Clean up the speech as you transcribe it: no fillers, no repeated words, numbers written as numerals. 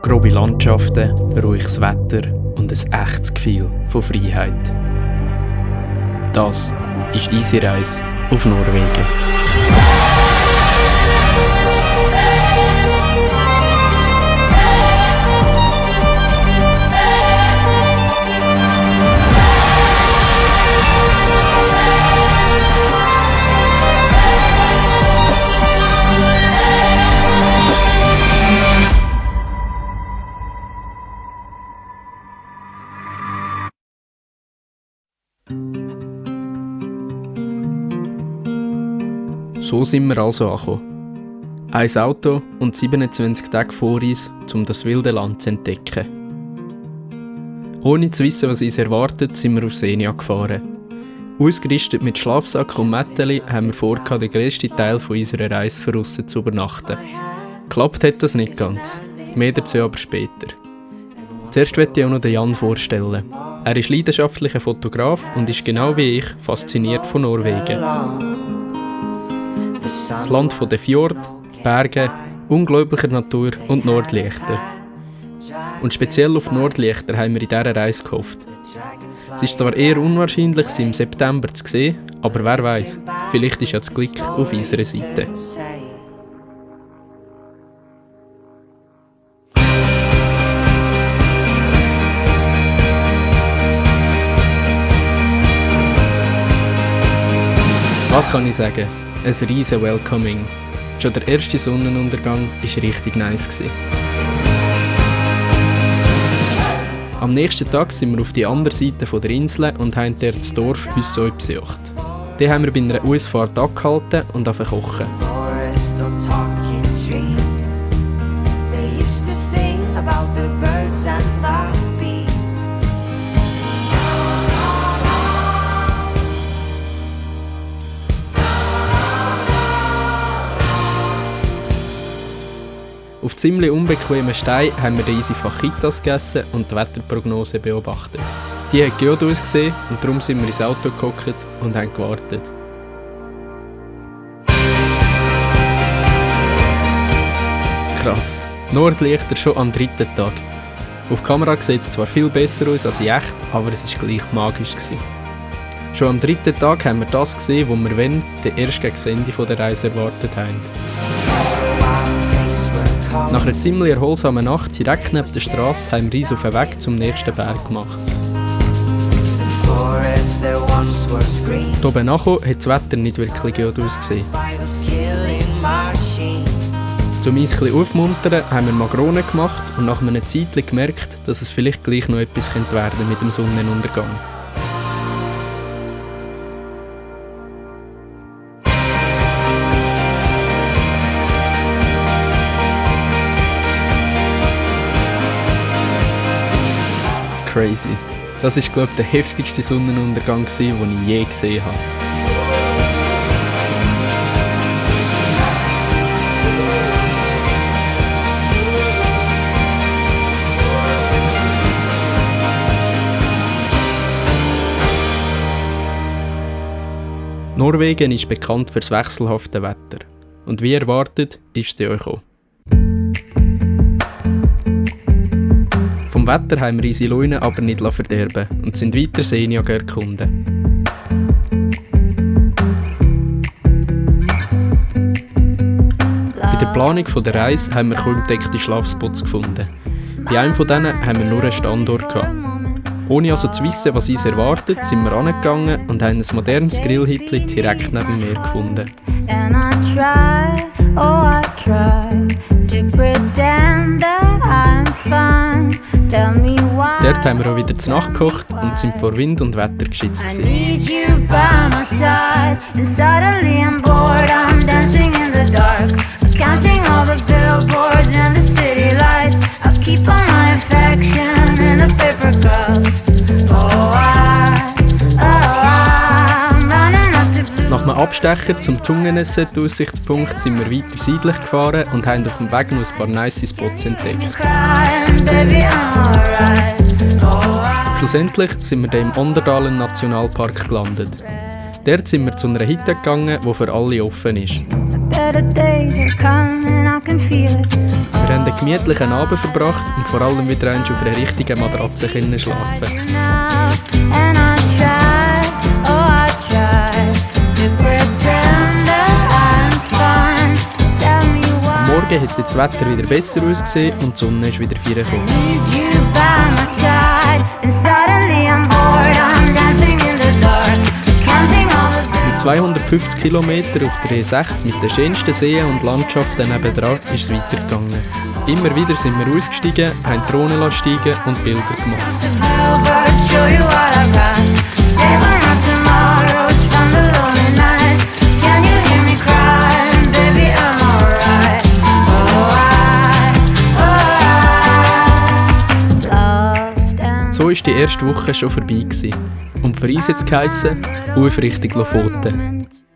Grobe Landschaften, ruhiges Wetter und ein echtes Gefühl von Freiheit. Das ist Easy Reise auf Norwegen. So sind wir also angekommen. Ein Auto und 27 Tage vor uns, um das wilde Land zu entdecken. Ohne zu wissen, was uns erwartet, sind wir auf Senja gefahren. Ausgerüstet mit Schlafsack und Mätteli haben wir vor, den grössten Teil unserer Reise von aussen zu übernachten. Geklappt hat das nicht ganz. Mehr dazu aber später. Zuerst möchte ich auch noch den Jan vorstellen. Er ist leidenschaftlicher Fotograf und ist genau wie ich fasziniert von Norwegen. Das Land von den Fjorden, Bergen, unglaublicher Natur und Nordlichter. Und speziell auf Nordlichter haben wir in dieser Reise gehofft. Es ist zwar eher unwahrscheinlich, sie im September zu sehen, aber wer weiß, vielleicht ist ja das Glück auf unserer Seite. Was kann ich sagen? Ein riesen Welcoming. Schon der erste Sonnenuntergang war richtig nice. Am nächsten Tag sind wir auf die andere Seite der Insel und haben dort das Dorf Husøy besucht. Dort haben wir bei einer Ausfahrt angehalten und angefangen kochen. Auf ziemlich unbequemen Steinen haben wir den easy Fajitas gegessen und die Wetterprognose beobachtet. Die hat gut ausgesehen und darum sind wir ins Auto gehockt und haben gewartet. Krass, Nordlichter schon am dritten Tag. Auf Kamera sieht es zwar viel besser aus als in echt, aber es war gleich magisch. Schon am dritten Tag haben wir das gesehen, was wir erst gegen das Ende der Reise erwartet haben. Nach einer ziemlich erholsamen Nacht direkt neben der Straße haben wir uns auf den Weg zum nächsten Berg gemacht. Hier oben nachher hat das Wetter nicht wirklich gut ausgesehen. Um uns ein bisschen aufmuntern, haben wir Magronen gemacht und nach einer Zeit gemerkt, dass es vielleicht gleich noch etwas werden könnte mit dem Sonnenuntergang. Crazy. Das war, glaube ich, der heftigste Sonnenuntergang, den ich je gesehen habe. Norwegen ist bekannt für das wechselhafte Wetter. Und wie erwartet, ist es euch auch. Vom Wetter haben wir unsere Laune aber nicht verderben und sind weiter Senja erkunden. Bei der Planung der Reise haben wir kaum gedeckte Schlafspots gefunden. Bei einem von denen haben wir nur einen Standort gehabt. Ohne also zu wissen, was uns erwartet, sind wir angegangen und haben ein modernes Grillhütchen direkt neben dem Meer gefunden. Dort haben wir auch wieder zu Nacht gekocht und sind vor Wind und Wetter geschützt gewesen. Nach einem Abstecher zum Tungeneset-Aussichtspunkt sind wir weiter südlich gefahren und haben auf dem Weg noch ein paar nice Spots entdeckt. Schlussendlich sind wir dann im Onderdalen Nationalpark gelandet. Dort sind wir zu einer Hütte gegangen, die für alle offen ist. I can feel it. Wir haben einen gemütlichen Abend verbracht und vor allem wieder einmal auf einer richtigen Matratze können schlafen. Now, and I try to pretend that I'm fine. Tell me why. Morgen hat das Wetter wieder besser ausgesehen und die Sonne ist wieder vorgekommen. Need you by my side, and suddenly I'm bored. I'm dancing in the dark, counting all the Mit 250 km auf der E6 mit den schönsten Seen und Landschaften nebendran ist es weitergegangen. Immer wieder sind wir ausgestiegen, haben die Drohne steigen und Bilder gemacht. bluebirds. Show you what I got. Save my tomorrows from the lonely night. Can you hear me crying, baby? I'm alright. Lost and So war die erste Woche schon vorbei gewesen. Und für uns jetzt geheissen, auf Richtung Lofoten. moment.